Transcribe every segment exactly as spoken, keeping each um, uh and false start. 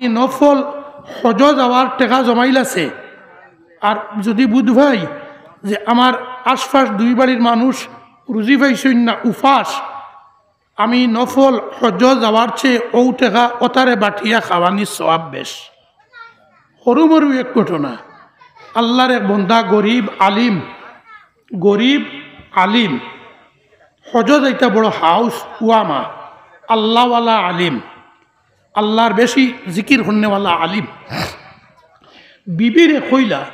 নফল হজ যাওয়ার টেকা জমাইল আছে, আর যদি বুধ ভাই যে আমার আশপাশ দুই বাড়ির মানুষ রুজি পাইছইন না, উপাস, আমি নফল হজ যাওয়ার চেয়ে ও টেকা ওতারে বাটিয়া খাওয়ানি সওয়াব বেশ। হরু মরু এক ঘটনা, আল্লাহর এক বন্দা গরিব আলিম, গরিব আলিম, হজ যাইতা বড় হাউস, ওয়ামা, আল্লাহওয়ালা আলিম, আল্লাহর বেশি জিকির করনেওয়ালা আলিম। বিবিরে কইলা,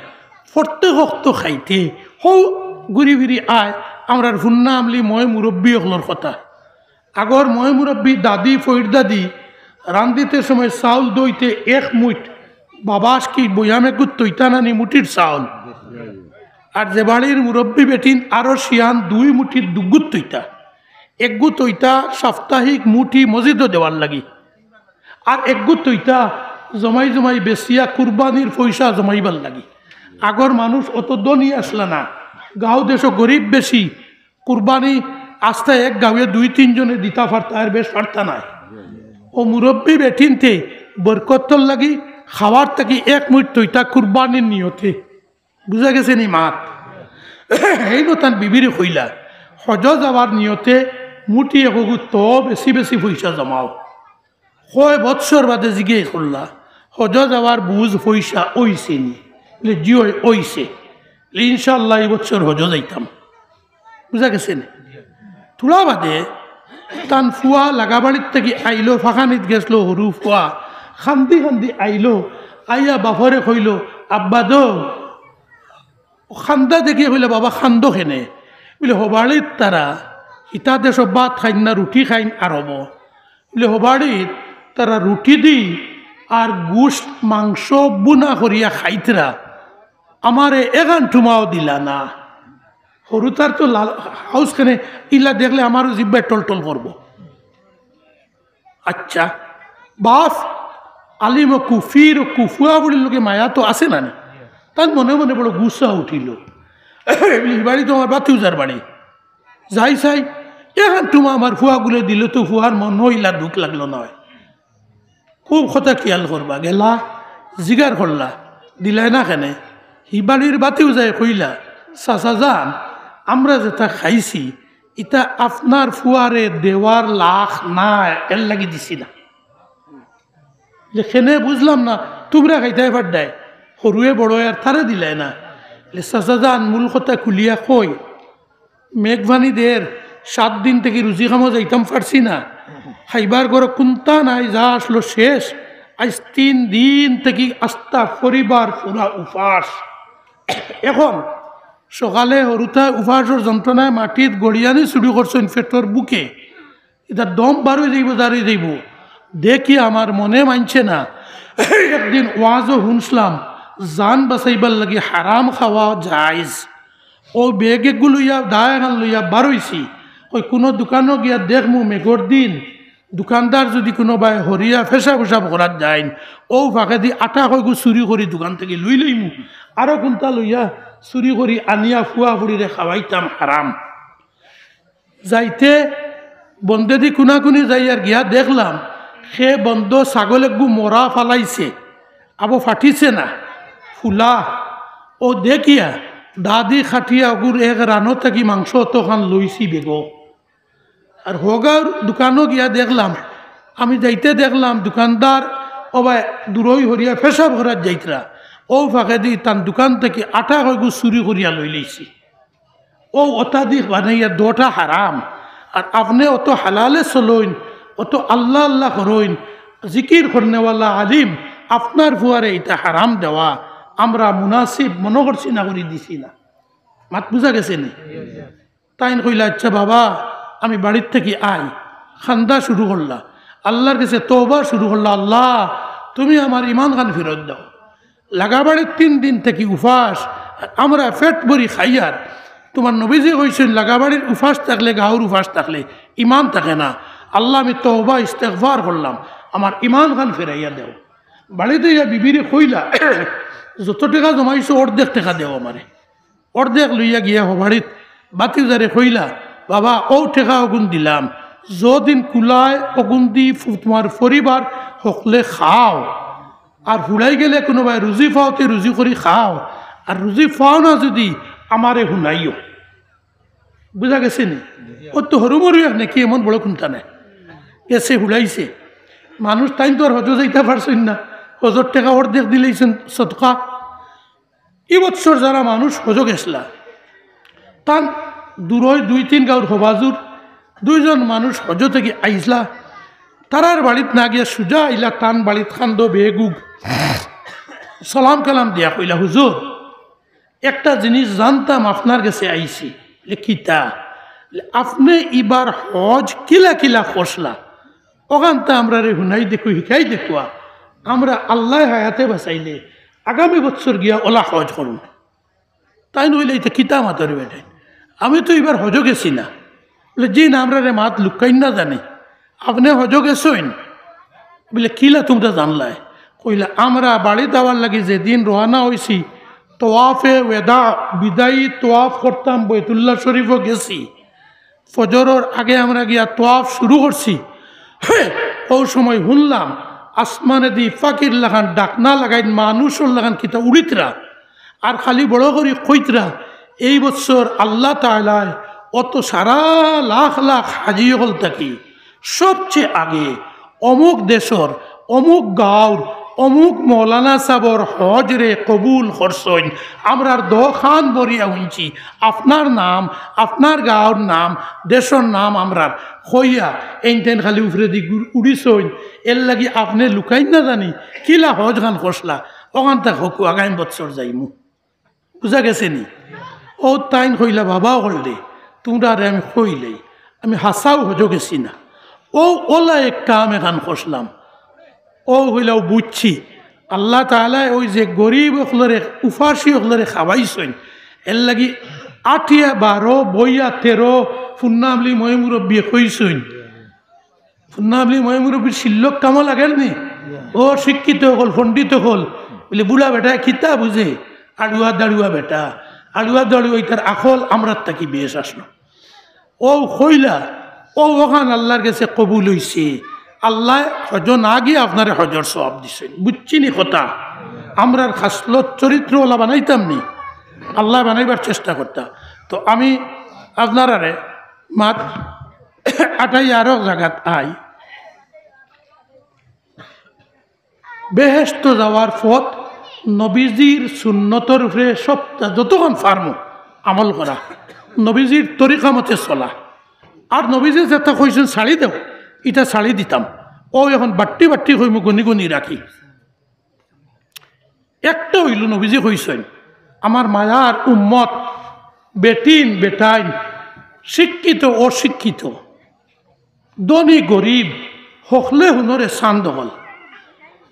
"প্রত্যেক অক্ত খাইতে হউ ঘুরি ফিরি আয়, আমরার হুন্না আমলি ময় মুরব্বি অকলর কথা। আগর ময় মুরব্বি দাদি, ফইর দাদি রান্দিতে সময় চাউল দইতে এক মুইট, বাবাস কি বয়াম এগুত তৈতা নানি মুঠির চাউল। আর যে বাড়ির মুরব্বি বেটিন আরো শিয়ান দুই মুঠির দুগুত তৈতা। এগুত তৈতা সাপ্তাহিক মুঠি মসজিদো দেওয়ার লাগি। আর এগুত তৈতা জমাই জমাই বেচিয়া কুরবানির পয়সা জমাইবার লাগি।" আগর মানুষ অত ধনী আসলা না, গাঁও দেশো গরিব বেশি, কুরবানি আস্তা এক গাঁওয়ে দুই তিনজনে দিতা পারতা, আর বেশ পারতা নায়। ও মুরব্বি বেটিনতে বরকতর লাগি খাওয়ার থাকি এক মুইট তৈতা কুরবানির নিয়তে। বুঝা গেছে নি মাত? হেইন তান বিবিরে কইলা, "হজ যাওয়ার নিয়তে মুঠি এগুত তো বেশি বেশি পয়সা জমাও।" কয় বৎসর বাদে জিজ্ঞেস করলা, "হজ যাওয়ার বুঝ পয়সা অইছে নি?" বলে, "জি অয়, অইছে।" বলে, "ইনশাআল্লাহ এই বৎসর হজ যাইতাম।" বুঝা গেছে নি? থুড়া বাদে তান ফুয়া লাগাবাড়ির থাকি আইলো, ফাঁকানিত গেছলো, হরু ফুয়া খান্দি খান্দি আইলো, আইয়া বাফরে কইলো, "আব্বা দো, খান্দা দেখিয়া কইলা, 'বাবা, খান্দো কেনে?' বলে, 'হবাড়িত তারা ইতা দেশো ভাত খাইন না, রুটি খাইন আরবো।' বলে, 'হবাড়িত তারা রুটি দি আর গুস্ত মাংস বুনা করিয়া খাইতরা, আমারে এখান টুমাও দিলা না।'" হরুতার তো লাল হাউস কেনে, ইলা দেখলে আমারও জিব্বায় টলটল করবো। আচ্ছা, বাফ আলিম অকু, ফির অকু, ফুয়া ফুড়ির লগে মায়া তো আছে না নি? তার মনে মনে বড় গুসা উঠিল। "এই বাড়ি তো আমার বাতিউজার বাড়ি, যাই চাই, এখান টুমা আমার ফুয়াগুলে দিল তো ফুয়ার মন ইলা দুখ লাগলো না অয়।" খুব কথা খিয়াল করবা, গেলা জিগার করলা, "দিলায় না কেনে?" হি বাড়ির বাতিউজায় কইলা, "চাচা যান, আমরা যেটা খাইছি, ইতা আপনার ফুয়ারে দেওয়ার লাখ না, এর লাগি দিছি না।" বলে, "কেনে বুঝলাম না, তুমরা খাইতায় পাররায়, হরুয়ে বড় আর তারে দিলায় না।" বলে, "চাচা যান, মূল কথা খুলিয়া কই, মেঘ পানি দের, সাত দিন থাকি রুজি কামো যাইতাম পারছি না, খাইবার ঘরো কুন্তা নাই, যা আসলো শেষ, আইজ তিন দিন থাকি আস্তা পরিবার পুরা উপাস।" এখন সকালে হরুতায় উপাসর যন্ত্রণায় মাটিত গড়িয়ানি চুরি করছইন পেটর বুকে, ইতা দম বার অই যাইবো, জারি যাইবো। দেখি আমার মনে মানছে না। একদিন ওয়াজও হুনছলাম, জান বাঁচাইবার লাগি হারাম খাওয়া জায়েজ। অউ ব্যাগ এগু লইয়া, দা এখান লইয়া বার অইছি। কই কুনু দোকানো গিয়া দেখমু মেঘর দিন, দোকানদার যুদি কুনুবায় হরিয়া পেশাব উশাব করাত যাইন, অউ ফাঁকেদি আটা কয়গু চুরি করি দোকান থাকি লই লইমু, আরো কুন্তা লইয়া চুরি করি আনিয়া ফুয়া ফুড়িরে খাওয়াইতাম হারাম। যাইতে বন্দেদি কুনাকুনি যাইয়ার গিয়া দেখলাম, হে বন্দো ছাগল এগু মরা ফালাইছে, আবো ফাটিছে না, ফুলা। অউ দেখিয়া দাদি খাটিয়া অগুর এক রানো থাকি মাংস অতখান লইছি বেগো। আর হগার দোকানো গিয়া দেখলাম, আমি যাইতে দেখলাম দোকানদার অবায় দূরই হরিয়া পেশাব করাত যাইতরা, অউ ফাঁকেদি তান দোকান থাকি আটা কয়গু চুরি করিয়া লই লইছি। অউ অতাদি বানাইয়া দেওটা হারাম। আর আপনে অত হালালে চলইন, অত আল্লাহ আল্লাহ করইন, জিকির করনেওয়ালা আলিম, আপনার ফুয়ারে ইতা হারাম দেওয়া আমরা মুনাসিব মনো করছি না, করি দিছি না। মাত বুঝা গেছে নি? তাইন কইলা, "আচ্ছা বাবা, আমি বাড়ির থাকি আই।" খান্দা শুরু করলা, আল্লাহর গেছে তওবা শুরু করলা, "আল্লাহ, তুমি আমার ইমান খান ফিরত দেও।" লাগাবাড়ির তিন দিন থাকি উপাস, আর আমরা পেট ভরি খাইয়ার। তুমার নবীজি কইছইন, লাগাবাড়ির উপাস থাকলে, গাঁওর উপাস থাকলে, ইমান থাকে না। আল্লাহ, আমি তওবা ইস্তেগফার করলাম, আমার ইমান খান ফিরাইয়া দেও। বাড়িত আইয়া বিবিরে কইলা, "যত টেকা জমাইছো, অর্ধেক টেকা দেও আমারে।" অর্ধেক লইয়া গিয়া হবাড়িত বাতিজারে কইলা, "বাবা, অউ টেকা অগুন দিলাম, যদিন কুলায় অগুন দি ফু-, তুমার পরিবার হকলে খাও।" আর হুলাই গেলে কোনোবায় রুজি পাওতে রুজি করি খাও, আর রুজি পাও না যদি আমারে হুনাইও। বুঝা গেছে নি? অউ তো হুরুমুরু এক নেকি, এমন বড় কুন্তা নাই। গেছে হুলাইছে। মানুষ তাইন তো আর হজো যাইতা পারছইন না, হজর টেকা অর্ধেক দিলাইছইন সদকা। ই বৎসর যারা মানুষ হজো গেছলা, তান দূরই দুই তিন গাঁওর হবাজুর দুইজন মানুষ হজো থাকি আইছলা, তারার বাড়িত না গিয়া সুজা আইলা তান বাড়িত কান্দো বেগুগ। সালাম কালাম দিয়া কইলা, "হুজুর, একটা জিনিস জানতাম, আপনার গেছে আইছি।" বলে, "কিতা?" বলে, "আপনে ইবার হজ কিলা কিলা করছলা, অখানতা আমরারে হুনাই দেখো, হিকাই দেখো, আমরা আল্লায় হায়াতে বাঁচাইলে আগামী বৎসর গিয়া অলা হজ করমু।" তাইন কইলা, "ইতা কিতা মাতরে বেটাইন? আমি তো ইবার হজো গেছি না।" বলে, "জি না, আমরারে মাত লুকাইন না জানি, আপনে হজো গেছইন।" বলে, "কিলা তুমরা জানলায়?" কইলা, "আমরা বাড়িত আওয়ার লাগি যেদিন রওয়ানা অইছি, তোয়াফে ওয়েদা, বিদায়ী তোয়াফ করতাম, বৈতুল্লাহ শরীফো গেছি। ফজরর আগে আমরা গিয়া তোয়াফ শুরু করছি। হে, অউ সময় হুনলাম আসমানেদি পাখির লাখান ডাকনা লাগাইন, মানুষর লাখান কিতা উড়িতরা, আর খালি বড় করি কইতরা, 'এই বছর আল্লাহ তাআলায় অত সারা লাখ লাখ হাজি অকল থাকি সবচেয়ে আগে অমুক দেশর, অমুক গাঁওর, অমুক মৌলানা সাবর হজরে কবুল করছইন। আমরার দোকান ভরিয়া হুনছি, আপনার নাম, আপনার গাঁওর নাম, দেশর নাম আমরার কইয়া এইন তেন খালি উপরেদি গুর-, উড়িছইন। এর লাগি আপনে লুকাইন না জানি, কিলা হজ খান করছলা, অখানতা কউক্কা, আগামী বছর যাইমু।'" বুঝা গেছে নি? অউ তাইন কইলা, "বাবা অকলরে, তুমরারে আমি কইলাই, আমি হাছাউ হজো গেছি না। অউ অলা এক কাম এখান করছলাম।" অউ কইলা, "অউ বুঝছি, আল্লাহ তাআলায় অউ যে গরিব অকলরে, উপাসী অকলরে খাওয়াইছইন, এর লাগি আটিয়া বারো, বইয়া তেরো, ফুন্নাবলি ময় মুরব্বিয়ে কইছইন।" ফুন্নাবলি ময় মুরব্বির শিল্লক কামো লাগের নি? অউ শিক্ষিত অকল, পণ্ডিত অকল, বলে, "বুড়া বেটায় কিতা বুঝে? আড়ুয়া দাড়ুয়া বেটা, আড়ুয়া দাড়ুয়া, ইতার আকল আমরার থাকি বেশ আসলো।" অউ কইলা, অউ অখান আল্লাহর গেছে কবুল অইছে। আল্লায় হজো না গিয়া আপনারে হজর সওয়াব দিছইন। বুঝছি নি কথা? আমরার খাছলত চরিত্র অলা বানাইতাম নি, আল্লায় বানাইবার চেষ্টা করতা। তো আমি আপনারারে মাত আটাই আরো জাগাত আই। বেহেশত যাওয়ার পথ নবীজির সুন্নতর উপরে সবটা যতখান পারমু আমল করা, নবীজির তরিকা মতে চলা। আর নবীজি যেটা কইছইন ছাড়ি দেও, ইটা ছাড়ি দিতাম। অউ এখন বাট্টি বাট্টি কইমু, গুনি গুনি রাখি। একটা অইলো নবীজি কইছইন, "আমার মায়ার উম্মত, বেটিন বেটাইন, শিক্ষিত অশিক্ষিত, ধনী গরিব, হকলে হুনরে চান্দ অকল,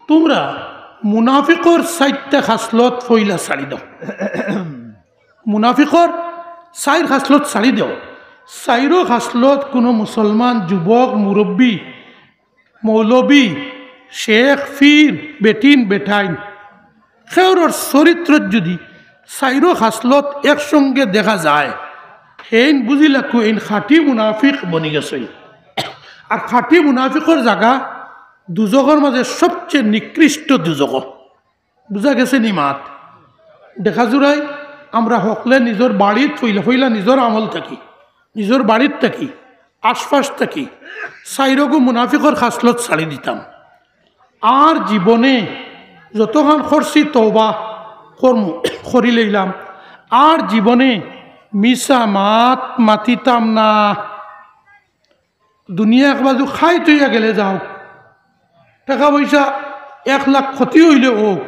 তুমরা মুনাফিকর চাইরটা খাছলত পয়লা ছাড়ি দেও।" মুনাফিকর চাইর খাছলত ছাড়ি দেও। চাইরো খাছলত কুনু মুসলমান যুবক, মুরব্বি, মৌলবি, শেখ, পীর, বেটিন বেটাইন, কেউরর চরিত্রত যুদি চাইরো খাছলত একসঙ্গে দেখা যায়, হেইন বুঝি লাগবো এইন খাঁটি মুনাফিক বনি গেছইন। আর খাঁটি মুনাফিকর জাগা দুজখর মাঝে সবচেয়ে নিকৃষ্ট দুজখ। বুঝা গেছে নি মাত? দেখা জুড়াই আমরা হকলে নিজর বাড়িত পয়লা পয়লা নিজর আমল থাকি, নিজর বাড়িত থাকি, আশপাশ থাকি চাইরোগু মুনাফিকর খাছলত ছাড়ি দিতাম। আর জীবনে যতখান করছি তওবা করমু, করি লইলাম, আর জীবনে মিছা মাত মাতিতাম না। দুনিয়া এক বাজু খাই থইয়া গেলে যাও, টেকা পয়সা এক লাখ ক্ষতি অইলে অউক,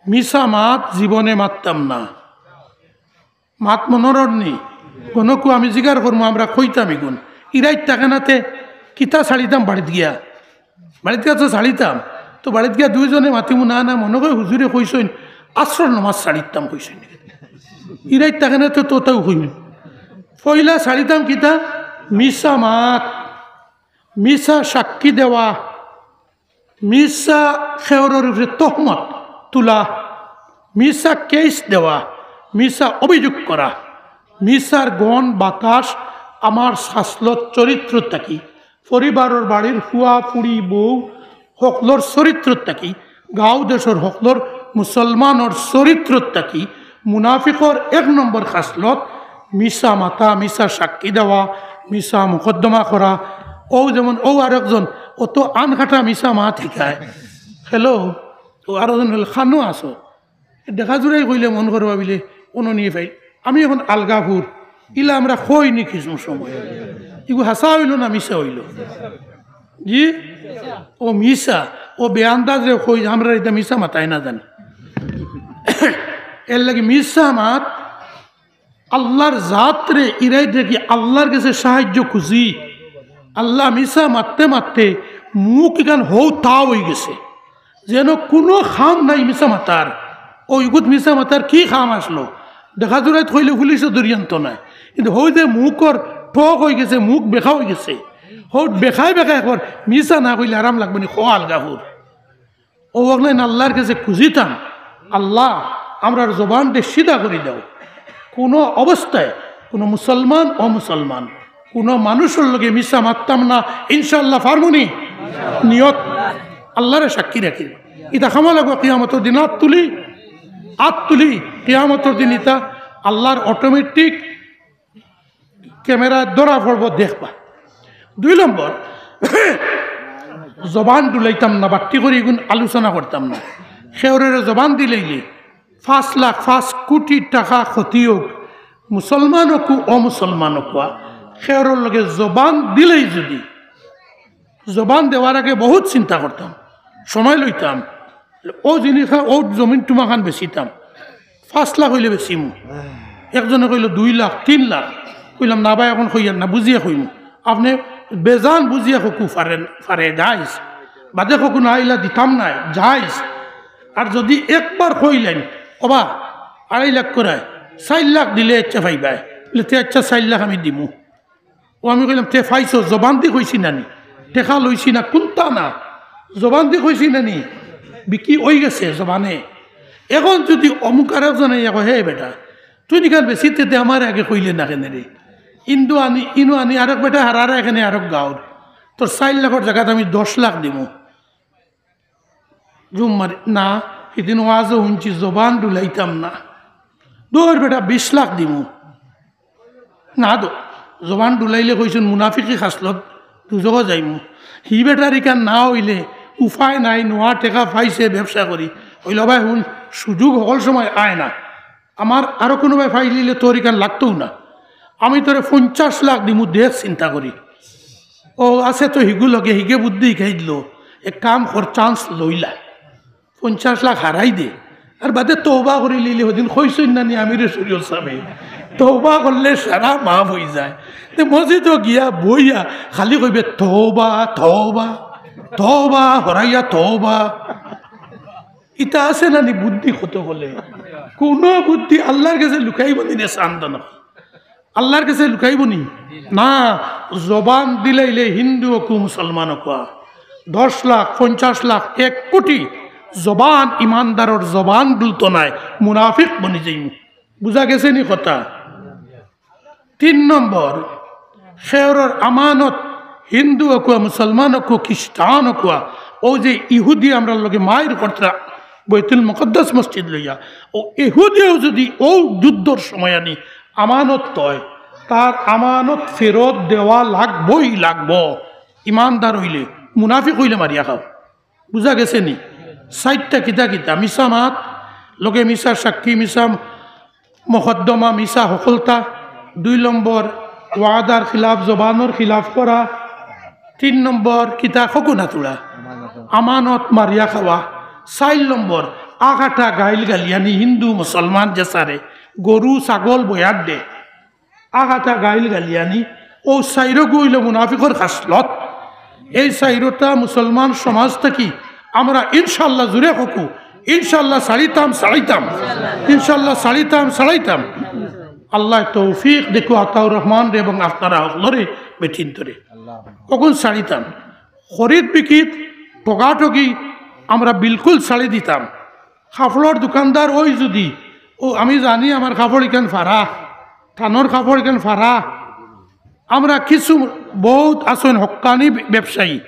মিছা মাত জীবনে মাততাম না। মাত মনো রর নি? গণকু আমি জিগার করমু, আমরা কইতাম ইগুন। ইরাইত থাকে না তে কিতা ছাড়িতাম বাড়িত গিয়া? বাড়িত গিয়া তো ছাড়িতাম, তো বাড়িত গিয়া দুইজনে মাতিমু, "না, না, মনো কয় হুজুরে কইছইন, আছরর নমাজ ছাড়িতাম কইছইন।" ইরাইত থাকে না তো, তো তাও কইমু। পয়লা ছাড়িতাম কিতা? মিছা মাত, মিছা সাক্ষী দেওয়া, মিছা কেউরর উপরে তহমত তুলা, মিছা কেস দেওয়া, মিছা অভিযোগ করা, মিছার গন বাতাস আমার খাছলত চরিত্র থাকি, পরিবারর বাড়ির ফুয়া ফুড়ি বউ হকলর চরিত্র থাকি গাঁও দেশর হকলর মুসলমানর চরিত্রত থাকি মুনাফিকর এক নম্বর খাসলত মিছা মাতা, মিছা সাক্ষী দেওয়া, মিছা মোকদ্দমা করা। ও যেমন ও আরকজন অত আনকাটা মিছা মাত হিকায়। হ্যালো, ও আরকজন হইল খানো আছো। দেখা জুড়াই কইলে মন করবা বিলে কোনো নিয়ে ফাইল। আমি এখন আলগাপুর, ইলা আমরা কই নি কিছু সময়। ইগু হাসা হইল না মিছা হইল? জি, ও মিছা। ও বেআন্দাজরে কই, আমরা এটা মিছা মাতাই না জানি। এর লাগি মিছা মাত আল্লাহর জাতরে ইরাই দেখি আল্লাহর কাছে সাহায্য খুঁজি। আল্লাহ মিছা মারতে মারতে মুখ ইখান হৌ তা হয়ে গেছে, যেন কোনো খাম নাই মিছা মাতার। ওইগুত মিছা মাতার কি খাম আসলো? দেখা জুড়াইত কইলে পুলিশে ধরিয়ান্ত নাই, কিন্তু হৌ যে মুখর টক হয়ে গেছে, মুখ বেখা হয়ে গেছে, হৌ বেখায় বেখায় একবার মিছা না কইলে আরাম লাগবে নি? খো আলগাপুর। ও অকলেন আল্লাহর কাছে খুঁজিতাম, "আল্লাহ, আমরার জবানটা সিধা করি দাও।" কোনো অবস্থায় কোনো মুসলমান, অমুসলমান, কোনো মানুষর লগে মিছা মারতাম না, ইনশাআল্লাহ। ফারমুনি? নিয়ত আল্লাহরে সাক্ষী রাখি। ইটা খামা লাগবো কিয়ামতর দিন। আত তুলি, আত তুলি, কিয়ামতর দিন ইটা আল্লাহর অটোমেটিক ক্যামেরা ধরা পড়বো, দেখবা। দুই নম্বর, জবান ডুলাইতাম না, বাট্টি করি এগুন আলোচনা করতাম না। খেউররে জবান দিলাইলে পাঁচ লাখ, পাঁচ কোটি টাকা ক্ষতি হোক, মুসলমান হোক, অমুসলমান হোক, খেউরর লগে জবান দিলেই যদি, জবান দেওয়ার আগে বহুত চিন্তা করতাম, সময় লইতাম, ও জিনিস খান, ও জমিন টুমা খান বেচিতাম, পাঁচ লাখ হইলে বেচিমু। একজনে কইল দুই লাখ, তিন লাখ। কইলাম, "না ভাই, এখন কইয়ার না, বুঝিয়া কইমু।" আপনি বেজান বুঝিয়া ককু পারেন, পারে, জায়েজ। বাদে ককু না আইলা দিতাম নাই, জায়েজ। আর যদি একবার কইলেন, "ওবা, আড়াই লাখ করায়, চার লাখ দিলে ইচ্ছা পাইবায়," বলে, "তে আচ্ছা, চার লাখ আমি দিমু।" ও আমি কইলাম, "তে পাইছো, জবান দি কইছি নানি? টেকা লইছি না, কুন্তা না, জবান দি কইছি নানি?" বিক্রি হয়ে গেছে জবানে। এখন যদি অমুক আর একজন আইয়া কয়, "হে বেটা, তুই নিকান বেশি তে দে, আমার আগে কইলে না কেন রে? ইন্দু আনি, ইনু আনি, আরেক বেটা হারারা এখানে আরেক গাঁওর, তোর চার লাখর জায়গাতে আমি দশ লাখ দিমু।" জুম মারি, "না, হিদিন ওয়াজও হুনছি, জবান ডুলাইতাম না। দৌড় বেটা, বিশ লাখ দিমু।" না দো, জবান ডুলাইলে কইছইন মুনাফিকি খাসলত, দুজখো যাইমু। হি বেটার ইখান না হইলে উপায় নাই, নোয়া টেকা পাইছে ব্যবসা করি। হইল ভাই হুন, সুযোগ হকল সময় আয় না। আমার আরো কোনোবায় পাইলিলে তোর ইখান লাগতও না। আমি তোরে পঞ্চাশ লাখ দিমু, দেখ চিন্তা করি। ও আছে তো হিগু লগে, হিগে বুদ্ধি খাই দিল, এক কাম কর, চান্স লইলা। পঞ্চাশ লাখ হারাই দে। আর বাদে তওবা করি লিলি, হদিন কইছইন না নি আমিরে শরীয়ত সাবে, তওবা করলে সারা মাফ হয়ে যায়। তে মসজিদও গিয়া বইয়া খালি কইবে, "তওবা, তওবা, তওবা, হরাইয়া তওবা।" ইতা আছে না নি বুদ্ধি কত বলে? কোনো বুদ্ধি আল্লাহর কাছে লুকাইব নি রে, চান্দ না। আল্লাহর কাছে লুকাইব নি? না, জবান দিলাইলে হিন্দু অকু, মুসলমান অকু, দশ লাখ, পঞ্চাশ লাখ, এক কোটি, জবান, ইমানদারর জবান ডুলতো নায়, মুনাফিক বনি যাইমু। বুঝা গেছে নি কথা? তিন নম্বর, খেয়রর আমানত, হিন্দু অকু, মুসলমান অকু, খ্রিস্টান অকু, ও যে ইহুদি আমরার লগে মাইর করতরা বৈতুল মুকাদ্দাস মসজিদ লইয়া, ও ইহুদিও যদি ও যুদ্ধর সময় আনি আমানত তয়, তার আমানত ফেরত দেওয়া লাগবই লাগবো। ইমানদার হইলে, মুনাফিক হইলে মারিয়া খাও। বুঝা গেছে নি? চাইরটা কিতা কিতা? মিছা মাত, লগে মিছা সাক্ষী, মিছা মকদ্দমা, মিছা হকলতা। দুই নম্বর, ওয়াদার খিলাফ, জবানর খিলাফ করা। তিন নম্বর, কিতা খকু না তুড়া? আমানত মারিয়া খাওয়া। চাইর নম্বর, আগাটা গাইল গালিয়ানি, হিন্দু মুসলমান যেসারে, গরু ছাগল বয়ার দে, আগাটা গাইল গালিয়ানি। ও চাইরগু অইল মুনাফিকর খাসলত। এই চাইরটা মুসলমান সমাজ থাকি আমরা ইনশাআল্লাহ, জুরে খকু, ইনশাআল্লাহ ছাড়িতাম, ছাড়িতাম, ইনশাআল্লাহ ছাড়িতাম, ছাড়িতাম। আল্লাহ তৌফিক দেখো আতাউর রহমান রে এবং আপনারা হকলরে বেটিন ধরে। কখন ছাড়িতাম? খরিদ বিক্রিত ঠগাঠগি আমরা বিলকুল ছাড়ি দিতাম। কাপড়র দোকানদার ওই যদি, ও আমি জানি আমার কাপড় ইখান ফাড়া, তানর কাপড় ইখান ফাড়া। আমরা কিছু বহুত আছইন হক্কানি ব্যবসায়ী,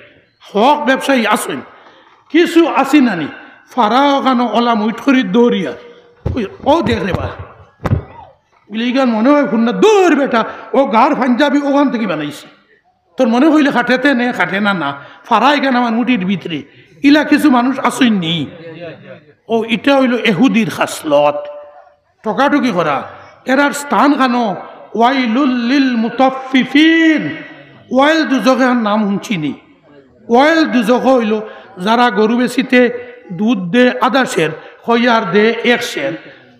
হক ব্যবসায়ী আছইন, কিছু আছি নানি, ফারা ওখানো ওলা মুইট করি দৌড়িয়া, ওই, ও দেখ রে বা, বুলে, "ইখান মনে অয় হুন্না, দৌড় বেটা, ও গার পাঞ্জাবি ওখান থাকি বানাইছি।" তোর মনে অইলে খাটেতে নে, খাটে না, না। ফারা ইখান আমার মুঠির ভিতরে। ইলা কিছু মানুষ আছইন নি। ও, ইটা অইলো এহুদির খাসলত। টকাটকি করা। এরার স্থান খানো, ওয়াইলুল লিল মুতাফফিফিন। ওয়াইল দুজখর নাম হুনছি নি। ওয়াইল দুজখ অইলো যারা গরু বেচিতে দুধ দে আধা সের, খইয়ার দে এক সের,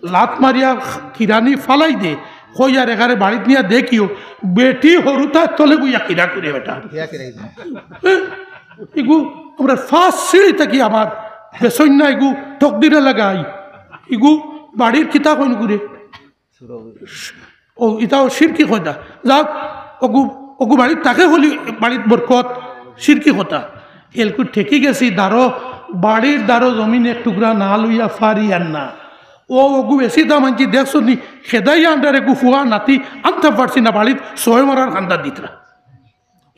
লাত মারিয়া কিরানি ফালাই দে, খইয়ার এগারে বাড়িত নিয়া দেখিও, বেটি হুরুতার তলে বইয়া কিরা করে বেটা। ইয়া কিরা ইদা। এ, ইগু আমরা ফার্স্ট সিঁড়ি থাকি আমার বেসইন না, ইগু তকদিরে লাগাই, ইগু বাড়ির কিতা কইন করে। ও, ইতাও শিরকি কথা। যাক, অগু, অগু বাড়িত থাকে হলি বাড়িত বরকত, শিরকি কথা। এলকু ঠেকি গেছি দারো, বাড়ির দারো জমিন এক টুকরা না লইয়া ফারি আর না। ও, অগু বেশি দাম আনছি, দেখছো নি, খেদাই আন্ডারে গু ফুয়া নাতি আনতে পারছি না বাড়িত, ছয় মারার খান্দা দিতরা।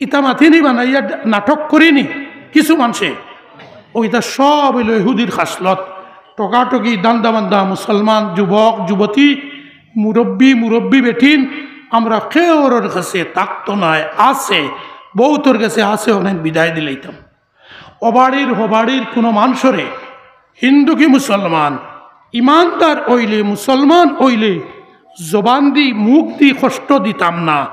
ইতা মাতিনি বানাইয়া নাটক করিনি কিছু মানষে। ও, ইতা সব অইলো ইহুদির খাসলত। টকাটকি, দান্দা বান্দা, মুসলমান, যুবক, যুবতী, মুরব্বি, মুরব্বি বেটিন, আমরা কেউরর কাছে থাকতো নায়, আছে, বউতর কাছে আছে, অনেক বিদায় দিলাইতাম। অবাড়ির হবাড়ির কোনো মানষরে হিন্দু কি মুসলমান, ইমানদার অইলে, মুসলমান অইলে, জবান দি, মুখ দি কষ্ট দিতাম না,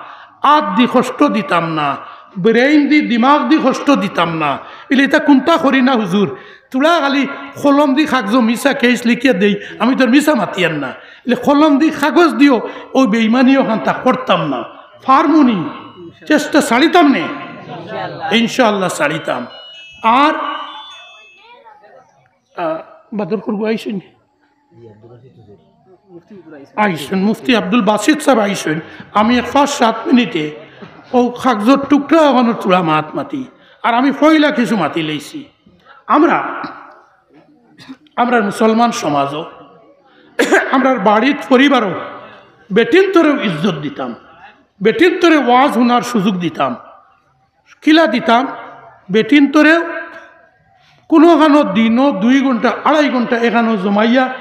আত দি কষ্ট দিতাম না, ব্রেইন দি, দিমাগ দি কষ্ট দিতাম না। ইলে ইতা কুনটা করি না হুজুর? তুলা খালি কলম দি কাগজো মিছা কেস লিখিয়া দেই, আমি তোর মিছা মাতিয়ার না। ইলে কলম দি কাগজ দিও, ওই বেইমানি ওখানটা করতাম না। ফারমুনি, চেষ্টা ছাড়িতাম নে, ইনশাআল্লাহ ছাড়িতাম। আর আহ, বাদর করবো আইসেন, আইসেন, মুফতি আব্দুল বাসিত সাহেব আইসেন। আমি এক পাঁচ সাত মিনিটে ও কাগজর টুকরা ওখানোর চূড়া মাত মাতি, আর আমি পয়লা কিছু মাতি লইছি। আমরা, আমরা মুসলমান সমাজও, আমরা বাড়িত পরিবারও বেটিন্তরেও ইজ্জত দিতাম, বেটিন্তরে ওয়াজ হুনার সুযোগ দিতাম। কিলা দিতাম? বেটিন্তরে কুনোখানো দিনও দুই ঘন্টা, আড়াই ঘন্টা এখানো জমাইয়া,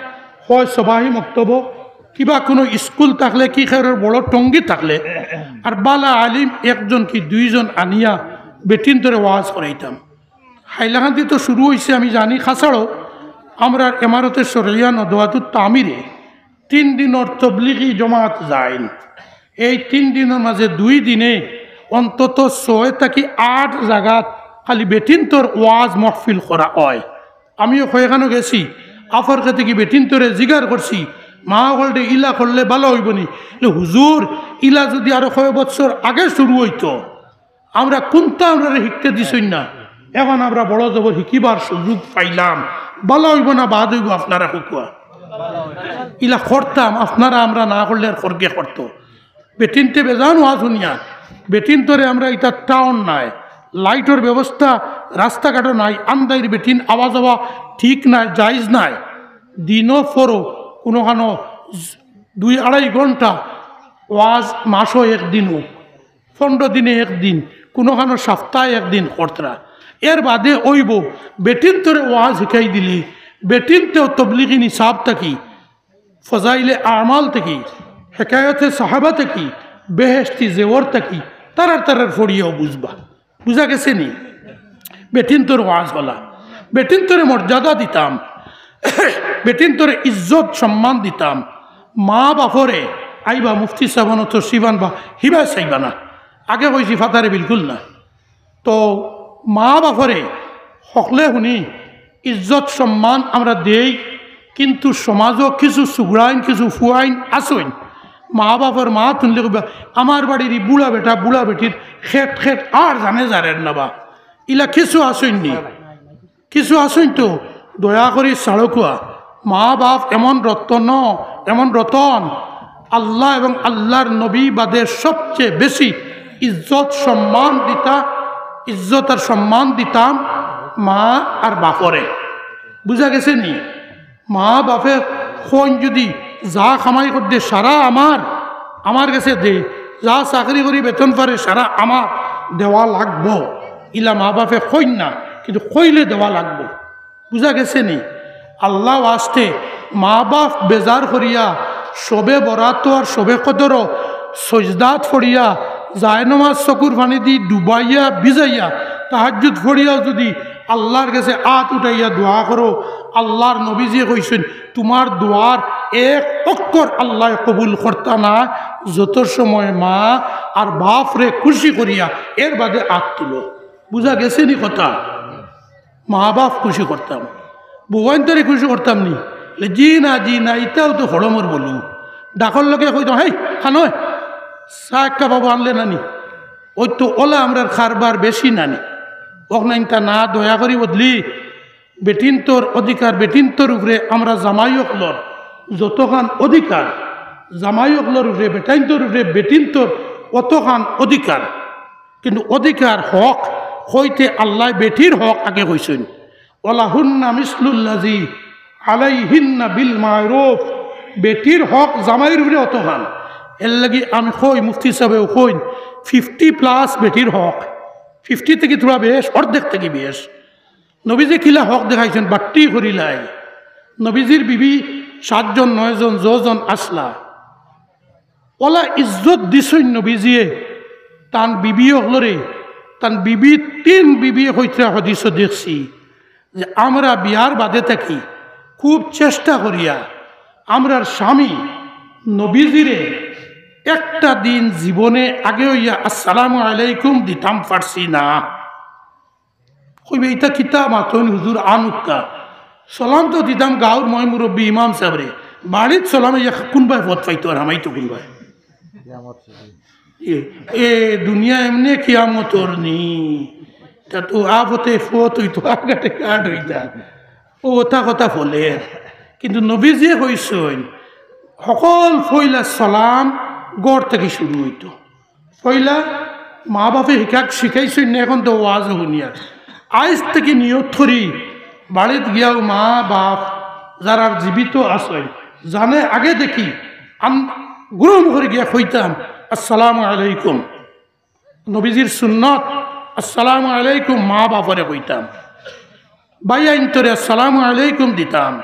হয় সবাহি মক্তব, কিবা কোনো স্কুল থাকলে, কি খেরর বড় টঙ্গি থাকলে, আর বালা আলিম একজন কি দুইজন আনিয়া বেটিন্তরে ওয়াজ করাইতাম। হাইলাকান্দি তো শুরু হইছে, আমি জানি, খাসাড়ও আমরার এমারতে শরিয়া নদওয়াতুত তামিরে তিন দিনর তবলিগি জমাত যাইন। এই তিন দিনর মাঝে দুই দিনে অন্তত ছয় থাকি আট জাগাত খালি বেটিন্তর ওয়াজ মহফিল করা হয়। আমিও কয়েকখানো গেছি, আফর খেতে কি বেটিন্তরে জিগার করছি, "মা হকলরে ইলা করলে ভালা অইবো নি?" বলে, "হুজুর, ইলা যদি আরো কয় বছর আগে শুরু হইতো, আমরা কুনতা আমরারে হিকতে দিছইন না, এখন আমরা বড় জবর হিকিবার সুযোগ পাইলাম, ভালা অইবো না বাদ অইবো, আপনারা কউক্কা।" ইলা করতাম, আপনারা আমরা না করলে আর খরগে করতো। বেটিন্তে বেজান ওয়াজ হুনিয়া, বেটিন্তরে আমরা ইতা টাউন নাই, লাইটর ব্যবস্থা রাস্তাঘাটও নাই, আন্দাইর বেটিন আওয়া যাওয়া ঠিক নাই, জায়েজ নাই। দিনও পরও কুনোখানো দুই আড়াই ঘন্টা ওয়াজ মাসও একদিন হোক, পনেরো দিনে একদিন, কুনোখানো সপ্তাহে একদিন করতরা। এর বাদে অইবো, বেটিন্তরে ওয়াজ হিকাই দিলি, বেটিন্তেও তবলিগি নিসাব থাকি, ফজাইলে আমাল থাকি, হেকায়তে সাহাবা থাকি, বেহেশতি জেওর থাকি, তারার তারার ফড়িয়াও বুঝবা। বুঝা গেছে নি? বেটিন্তর ওয়াজ বলা, বেটিন্তরে মর্যাদা দিতাম, বেটিন্তরে ইজ্জত সম্মান দিতাম। মা বাফরে আইবা, মুফতি সাহেব অনো তশরিফ আনবা, হিবা চাইবা না। আগে কইছি ফাতারে বিলকুল না। তো মা বাফরে হকলে হুনি ইজ্জত সম্মান আমরা দেই, কিন্তু সমাজও কিছু সুগড়াইন, কিছু ফুয়াইন আছইন, মা বাফর মা তুললে কইবা, "আমার বাড়ির ই বুড়া বেটা, বুড়া বেটির খেট খেট আর জানে জারের না বা।" ইলা কিছু আছইন নি? কিছু আছইন তো, দয়া করি ছাড়ো কুয়া। মা বাফ এমন রত্ন, এমন রতন, আল্লাহ এবং আল্লাহর নবী বাদে সবচেয়ে বেশি ইজ্জত সম্মান দিতা, ইজ্জত আর সম্মান দিতাম মা আর বাফরে। বুঝা গেছে নি? মা বাফে কইন যদি যা কামাই করতে সারা আমার, আমার গেছে দে, যা চাকরি করি বেতন পারে সারা আমার দেওয়া লাগবো, ইলা মা বাফে কইন না, কিন্তু কইলে দেওয়া লাগবো। বুঝা গেছে নি? আল্লাহ ওয়াস্তে মা বাফ বেজার করিয়া শবে বরাত আর শবে কদরো সজদাত পড়িয়া জায়নমাজ চকুর পানি দি ডুবাইয়া ভিজাইয়া তাহাজ্জুদ পড়িয়া যুদি আল্লাহর গেছে আত উঠাইয়া দোয়া করো, আল্লাহর নবীজিয়ে কইছইন, তুমার দোয়ার এক অক্ষর আল্লায় কবুল করতা নায়, যত সময় মা আর বাফরে খুশি করিয়া এর বাদে আত তুলো। বুঝা গেছে নি কথা? মা বাফ খুশি করতাম, বউয়াইন্তরে খুশি করতাম নি? বলে, "জি না, জি না, ইতাও তো হড়মর বলু।" ডাকর লগে কইতাম, "হেই, খানো, চা এক কাপ আনলে না নি?" ওই তো ওলা আমরার কারবার বেশি না নি? অখনাইন্তা না, দয়া করি বদলি, বেটিন্তর অধিকার, বেটিন্তর উপরে আমরা জামাই অকলর যতখান অধিকার, জামাই অকলর উপরে, বেটাইন্তর উপরে বেটিন্তর অতখান অধিকার। কিন্তু অধিকার হক কইতে আল্লায় বেটির হক আগে কইছইন, "ওয়ালাহুন্না মিসলুল্লাযী আলাইহিন্না বিল মা'রুফ।" বেটির হক জামাইর উপরে অতখান। এর লাগি আমি কই, মুফতি সাহেবেও কইন, ফিফটি প্লাস বেটির হক। ফিফটি থাকি থুড়া বেশ, অর্ধেক থাকি বেশ। নবীজি কিলা হক দেখাইছইন, বাট্টি করিলাই। নবীজির বিবি সাতজন, নয়জন, যজন আছলা, ওলা ইজ্জত দিছইন নবীজিয়ে তান বিবি অকলরে। তান বিবি, তিন বিবিয়ে কইতরা, হাদিসো দেখছি যে আমরা বিয়ার বাদে থাকি খুব চেষ্টা করিয়া আমরার স্বামী নবীজিরে একটা দিন জীবনে আগে অইয়া আসসালামু আলাইকুম দিতাম পারছি না। কইবে, "ইতা কিতা মাতইন হুজুর, আনুক্কা?" সালাম তো দিতাম গাঁওর ময় মুরব্বি ইমাম সাহেবরে, বাড়িত সালাম ইয়া কুনবায় পথ পাইতো আর হামাইতো কুনবায়? এ, এ দুনিয়া এমনে কিয়ামতর নি, তা তো আপতে ফত অইতো, আগাতে কাট অইতা। ও ওতা কথা বলে, কিন্তু নবীজিয়ে কইছইন, হকল পয়লা সালাম ঘর থাকি শুরু অইতো। পয়লা মা বাফে হিকাক শিখাইছইন না, এখন তো ওয়াজ হুনিয়ার। আইজ থাকি নিয়ত করি, বাড়িত গিয়াও মা বাফ যারার জীবিত আছইন, জানে আগে দেখি, আম-, গুরুম করি গিয়া কইতাম, "আসসালামু আলাইকুম।" নবীজির সুন্নত, "আসসালামু আলাইকুম" মা বাফরে কইতাম। ভাইয়াইন্তরে আসসালামু আলাইকুম দিতাম,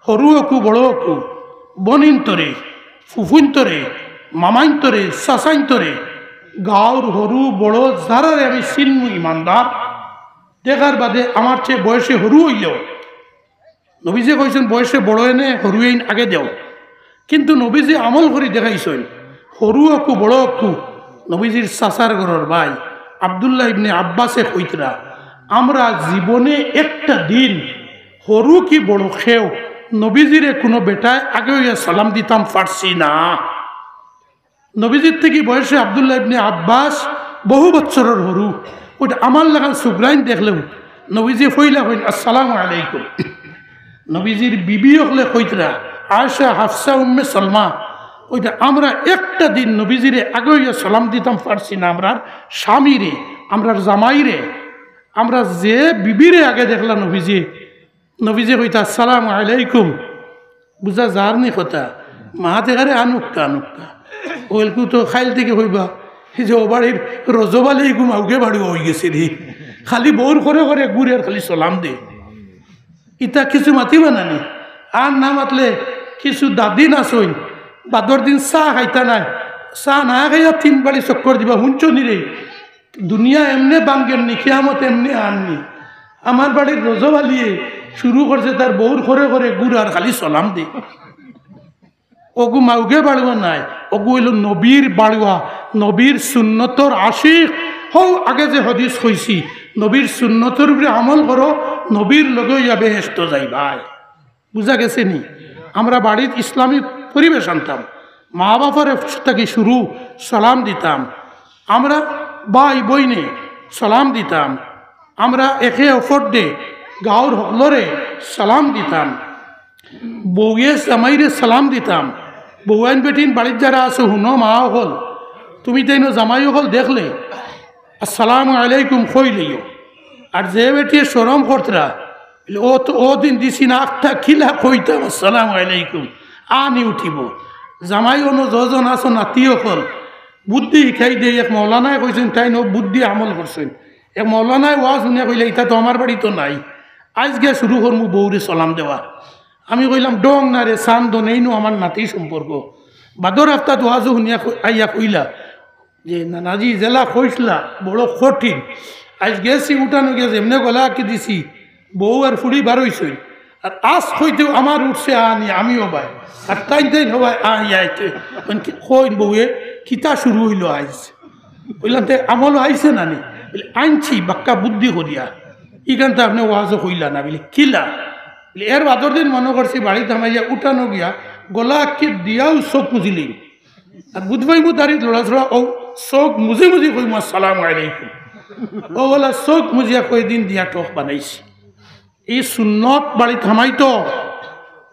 হরু অকু বড় অকু, বনিন্তরে, ফুফুইন্তরে, মামাইন্তরে, চাচাইন্তরে, গাঁওর হরু বড় যারারে আমি চিনমু ইমানদার, দেখার বাদে আমার চেয়ে বয়সে হরু অইলেও, নবীজি কইছইন, "বয়সে বড় এনে হরু এইন আগে দেও।" কিন্তু নবীজি আমল করি দেখাইছইন, হরু অকু বড় অকু, নবীজির চাচার ঘরর ভাই আব্দুল্লাহ ইবনে আব্বাসে কইতরা, "আমরা জীবনে একটা দিন হরু কি বড় কেউ নবীজিরে কুনু বেটায় আগে অইয়া সালাম দিতাম পারছি না।" নবীজির থাকি বয়সে আব্দুল্লাহ ইবনে আব্বাস বহু বছরর হরু, ওইটা আমার লাখান সুগ্রাইন দেখলেও নবীজি পয়লা কইন, "আসসালামু আলাইকুম।" নবীজির বিবি অকলে কইতরা, আয়েশা, হাফসা, উম্মে সালমা, কইতা, "আমরা একটা দিন নবীজিরে আগে অইয়া সালাম দিতাম পারছি না, আমরার স্বামীরে, আমরার জামাইরে, আমরা যে বিবিরে আগে দেখলা নবীজি, নবীজি কইতা, 'আসসালামু আলাইকুম।'" বুঝা যার নি কথা? মাতে কারে আনুক্কা, আনুক্কা। ওয়েলকু তো খাইল থাকি কইবা, এই যে ও বাড়ির রজব আলী এগু মাউগে বাড়ি অইগেছে রে। খালি বউর ঘরে ঘরে ঘুরে আর খালি সালাম দে। ইতা কিছু মাতিবা না নি? আর না মাতলে কিছু দাদিন আছইন, বাদর দিন চা খাইতা নায়, চা না খাইয়া তিন বাড়ি চক্কর দিবা, হুনছো নি রে? দুনিয়া এমনে ভাঙ্গের নি, কিয়ামত এমনে আর নি। আমার বাড়ির রজব আলীয়ে শুরু করছে তার বউর ঘরে ঘরে ঘুরার খালি সালাম দে। ওগু মাউগে বাড়ুয়া নায়, ওগু অইলো নবীর বাড়ুয়া, নবীর সুন্নতর আশিক। হউ আগে যে হাদিস কইছি, নবীর সুন্নতর উপরে আমল করো, নবীর লগে অইয়া বেহেশতো যাইবায়। বুঝা গেছে নি? আমরা বাড়িত ইসলামী পরিবেশ আনতাম, মা বাফরে থাকি শুরু, সালাম দিতাম, আমরা ভাই বইনে সালাম দিতাম, আমরা একে অপররে গাঁওর হকলরে সালাম দিতাম, বউয়ে জামাইরে সালাম দিতাম। বউয়াইন বেটিন বাড়িত যারা আছো, হুনো মা অকল, তুমি তাইন জামাই অকল দেখলে আসসালামু আলাইকুম কইলেইও। আর যে বেটিয়ে শরম করতরা, ও তো ও দিন দিছি না, আখতা কিলা কইতাম আসসালামু আলাইকুম, আনি উঠিব। জামাই অনো যজন আছো নাতি অকল, বুদ্ধি হিকাই দেই। এক মৌলানায় কইছইন, তাইন বুদ্ধি আমল করছইন। এক মৌলানায় ওয়াজ হুনিয়া কইলা, "ইতা তো আমার বাড়িত নাই, আইজ গিয়া শুরু করমু বউরে সালাম দেওয়া।" আমি কইলাম, "ডং না রে, চান্দন, এইনু আমার নাতি সম্পর্ক।" বাদর হাপ্তাত ওয়াজো হুনিয়া কই-, আইয়া কইলা যে, "নানাজি, যেলা কইছলা, বড় কঠিন। আইজ গেছি উঠানো গিয়া যেমনে গলা আটকি দিছি, বউ আর ফুড়ি বারইছইন। আর আজ কইতেউ আমার উঠছে আনি, আমিও বাই। আর তাইন তাইন হবায় আই আইতে।" কইন, "কি-, কইন বউয়ে, কিতা শুরু অইলো আইজ?" কইলাম, "তে আমল আইছে না নি?" বলে, "আনছি, বাক্কা বুদ্ধি করিয়া। ইখান তো আপনে ওয়াজো কইলা না।" বলে, "কিলা?" বলে, "এর বাদর দিন মনো করছি বাড়িত হামাইয়া উঠানো গিয়া গলা আটকি দিয়াউ চউখ মুজিলিম। আর বুধবাই মুদারিত লড়াচড়া, ও চউখ মুজি মুজি কইমু, 'আসসালামু আলাইকুম।' ও বলা চউখ মুজিয়া কয়দিন দিয়া টক বানাইছি।" ই সুন্নত বাড়িত হামাইতো,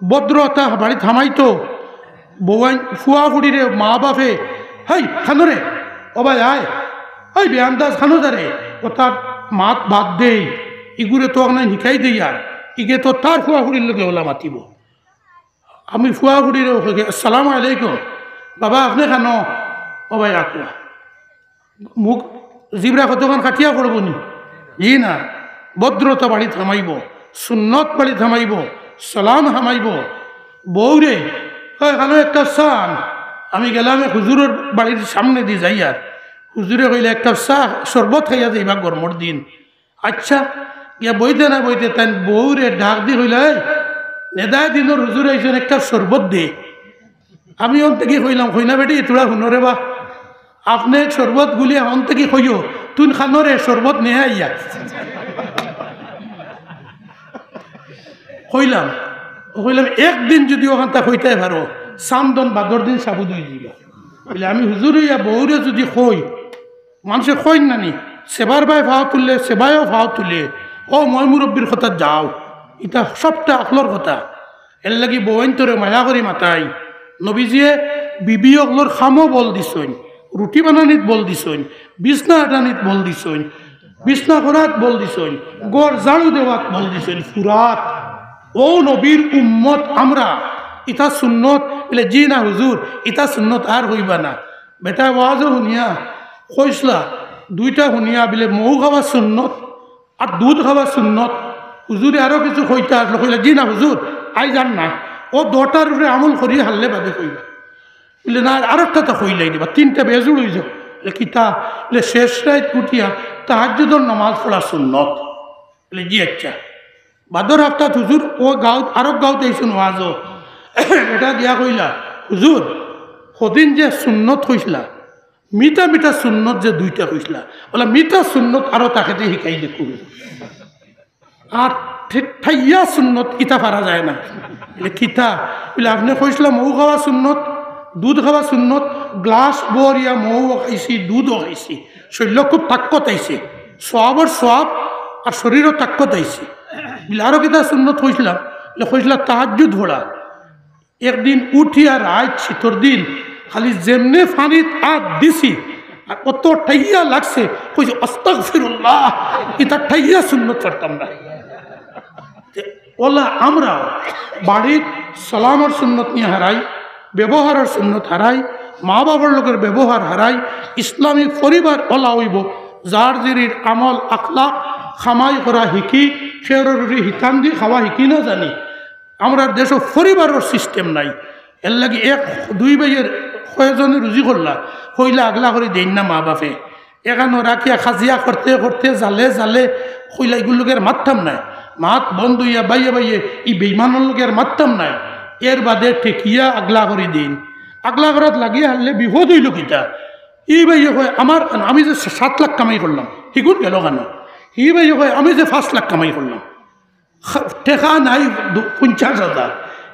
ভদ্রতা বাড়িত হামাইতো। বউয়াইন, ফুয়া ফুড়িরে মা বাফে, "হেই, খানো রে, ও ভাই আয়, হেই, বেআন্দাজ খানো যা রে, ও তার মাত বাদ দেই, ইগুরে তো অখনাইন হিকাই দেই আর, ইগে তো তার ফুয়া ফুড়ির লগে ওলা মাতিবো।" আমি ফুয়া ফুড়িরে কই, "আসসালামু আলাইকুম, বাবা, আপনে খানো, ও ভাই, আকুয়া।" মুখ জিবরা কতখান কাটিয়া পড়বো নি? জি না, ভদ্রতা বাড়িত হামাইবো, সুন্নত বাড়িত হামাইবো, সালাম হামাইবো। বউরে, "ওই, খানো এক কাপ চা আন।" আমি গেলাম এক হুজুরর বাড়ির সামনেদি যাইয়ার, হুজুরে কইলা, "এক কাপ চা, শরবত খাইয়া যাইবা গরমর দিন।" আচ্ছা, গিয়া বইতে না বইতে তাইন বউরে ডাক দি কইলা, "এই, নেদায় দিনর হুজুর আইছইন, এক কাপ শরবত দে।" আমি অন থাকি কইলাম, "কইনা বেটি, তোরা হুনো রে বা, আপনে শরবত গুলিয়া অন থাকি কইও, তুইন খানো রে, শরবত নিয়া আইয়া।" কইলাম, ও কইলাম, "একদিন যুদি অখানতা কইতায় পারো, চান্দন বাদর দিন সাবুদ অইযিবা।" বলে, "আমি হুজুর অইয়া বউরে যুদি কই, মানষে কইন না নি, সেবার বায় ফাও তুললে, সেবায়ও ফাও তুলে, ও ময় মুরব্বির কথা যাও, ইতা সবটা আখলর কথা।" এরলাগি বউয়াইন্তরে মায়া করি মাতাই। নবীজিয়ে বিবি অকলর কামো বল দিছইন, রুটি বানানিত বল দিছইন, বিছনা আটানিত বল দিছইন, বিছনা করাত বল দিছইন, ঘর ঝাড়ু দেওয়াত বল দিছইন, ফুরাত। ও নবীর উম্মত আমরা, ইতা সুন্নত? বলে, "জি না হুজুর, ইতা সুন্নত আর হইবা না।" বেটা ওয়াজও হুনিয়া কইছলা, দুইটা হুনিয়া বলে মৌ খাওয়া সুন্নত আর দুধ খাওয়া সুন্নত। হুজুরে আরো কিছু কইতা আসলো, কইলা, "জি না হুজুর, আইজ আর না, ও দুটার উপরে আমল করি হারলে বাদে কইবা।" বলে, "না, আর একটা তো কইলাই দিবা, তিনটা বেজুড় হয়ে যাও।" বলে, "কিতা?" বলে, "শেষ রাইত উঠিয়া তাহাজ্জুদর নামাজ পড়া সুন্নত।" বলে, "জি আচ্ছা।" বাদর হাপ্তাত হুজুর ও গাঁওত, আরক গাঁওত আইছইন ওয়াজও। এটা দিয়া কইলা, "হুজুর, হদিন যে সুন্নত কইছলা, মিঠা মিঠা সুন্নত যে দুইটা কইছলা, ওলা মিঠা সুন্নত আরো তাকে দিয়ে হিকাই দেখু। আর ঠে-, ঠাইয়া সুন্নত ইতা পারা যায় না।" বলে, "কিতা?" বলে, "আপনে কইছলা মৌ খাওয়া সুন্নত, দুধ খাওয়া সুন্নত, গ্লাস ভরিয়া মৌও খাইছি, দুধও খাইছি, শরীরো খুব তাকত আইছে, সওয়াবর সওয়াব আর শরীরো তাকত আইছে।" বলে, "আরো কিতা সুন্নত কইছলা?" বলে, "কইছলা তাহাজ্জুদ পড়া।" একদিন উঠিয়া রাইত শীতর দিন খালি যেমনে পানিত আত দিছি আর অত ঠাইয়া লাগছে, কইছে, "আস্তাগফিরুল্লাহ, ইতা ঠাইয়া সুন্নত পারতাম না।" তে ওলা আমরা বাড়িত সালামর সুন্নত নিয়া হারাই, ব্যবহারর সুন্নত হারাই, মা বাবার লগর ব্যবহার হারাই। ইসলামী পরিবার ওলা অইবো যার জিরির আমল আখলাক, কামাই করা হিকি, খেররি হিতান্দি খাওয়া হিকি না জানি। আমরার দেশো পরিবারর system নাই। এরলাগি এক দুই ভাইয়ে কয়জনে রুজি করলা, কইলা আগলা করি দেইন না মা বাপে। এখানো রাখিয়া খাজিয়া করতে করতে জালে জালে কইলা, "ইগুর লগে আর মাততাম নায়।" মাত বন্ধ অইয়া বাইয়ে বাইয়ে ই বেইমানর লগে আর মাততাম নায়। এর বাদে ঠেকিয়া আগলা করি দেইন। আগলা করাত লাগিয়া হারলে বিপদ অইলো কিতা? ই ভাইয়ে কয়, "আমার, আমি যে সাত লাখ কামাই করলাম, হিগুন গেল কেনে?" ই ভাইয়ে কয়, "আমি যে পাঁচ লাখ কামাই করলাম।" খা-, টেকা নাই দু-, পঞ্চাশ হাজার।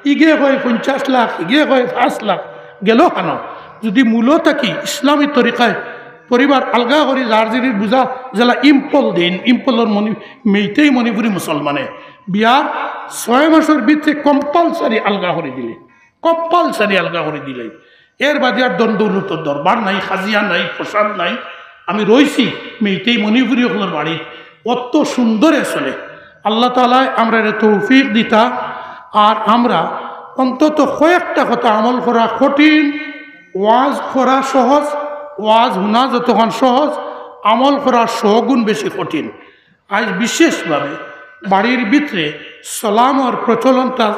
ইগে কয় পঞ্চাশ লাখ, ইগে কয় পাঁচ লাখ। গেল কেনে? যদি মূল থাকি ইসলামী তরিকায় পরিবার আলগা করি যার জিরির বুঝা যেলা ইম্পল দেইন, ইম্পলর মণি-, মেইতেই মণিপুরী মুসলমানে বিয়ার ছয় মাসর ভিতরে compulsory আলগা করি দিলে, compulsory আলগা করি দিলে। এর বাদে আর ধন দৌলতর দরবার নাই, খাজিয়া নাই, প্রসাদ নাই। আমি রইছি মেইতেই মণিপুরী অকলর বাড়িত, অত সুন্দরে চলে। আল্লাহ তাআলায় আমরারে তৌফিক দিতা, আর আমরা অন্তত কয়েকটা কথা আমল করা কঠিন, ওয়াজ করা সহজ, ওয়াজ হুনা যতখান সহজ, আমল করা শো গুণ বেশি কঠিন। আইজ বিশেষভাবে বাড়ির ভিতরে সালামর প্রচলনটা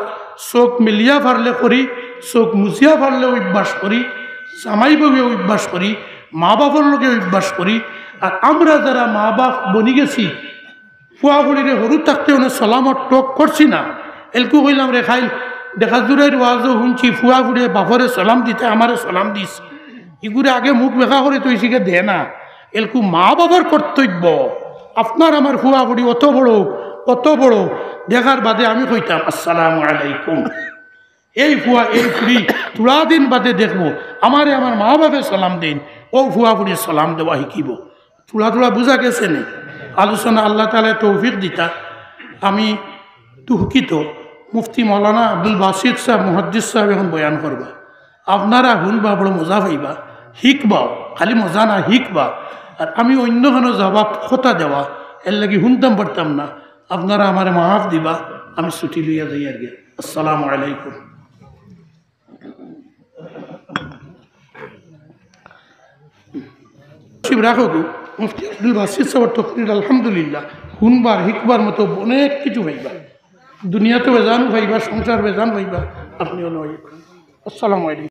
চোখ মিলিয়া পারলে করি, চোখ মুজিয়া পারলে অভ্যাস করি, জামাই বউয়ে অভ্যাস করি, মা বাবার লগে অভ্যাস করি। আর আমরা যারা মা বাপ বনি গেছি, ফুয়া ফুড়িরে হুরু থাকতে অনে সালামর টক করছি না। এলকু কইলাম, "রে খাইল, দেখা জুড়াইর ওয়াজও হুনছি, ফুয়া ফুড়িয়ে বাপরে সালাম দিতে আমারে সালাম দিস।" ইগুরে আগে মুখ বেকা করে তো ইসিকে দে না। এলকু মা বাবার কর্তব্য। আপনার আমার ফুয়া ফুড়ি অত বড়, অত বড়, দেখার বাদে আমি কইতাম, "আসসালামু আলাইকুম।" এই ফুয়া, এই ফুড়ি, থুড়া দিন বাদে দেখবো, আমারে আমার মা বাপে সালাম দেইন, ও ফুয়া ফুড়ি সালাম দেওয়া শিকিব। থুড়া থুড়া বুঝা গেছে নি? আলোচনা আল্লাহ তাআলায় তৌফিক দিতা। আমি দুঃখিত, মুফতি মৌলানা আব্দুল বাসিত সাহেব, মুহাদ্দিস সাহেব এখন বয়ান করবা। আপনারা হুনবা, বড় মজা পাইবা, শিখবাও, খালি মজা না, শিখবা। আর আমি অন্য কোনো জবাব কথা দেওয়া, এর লাগি হুনতাম পারতাম না। আপনারা আমারে মাফ দিবা, আমি ছুটি লইয়া যাই আর কি। আসসালামু আলাইকুম। শিব রাখো গো, মুফতি আব্দুল বাসিত সাহেবের তকরির আলহামদুলিল্লাহ, হুনবার, শিখবার মতো অনেক কিছু পাইবা। দুনিয়াতে বেজান পাইবা, সংসার বেজান পাইবা, আপনিও নয়। আসসালামু আলাইকুম।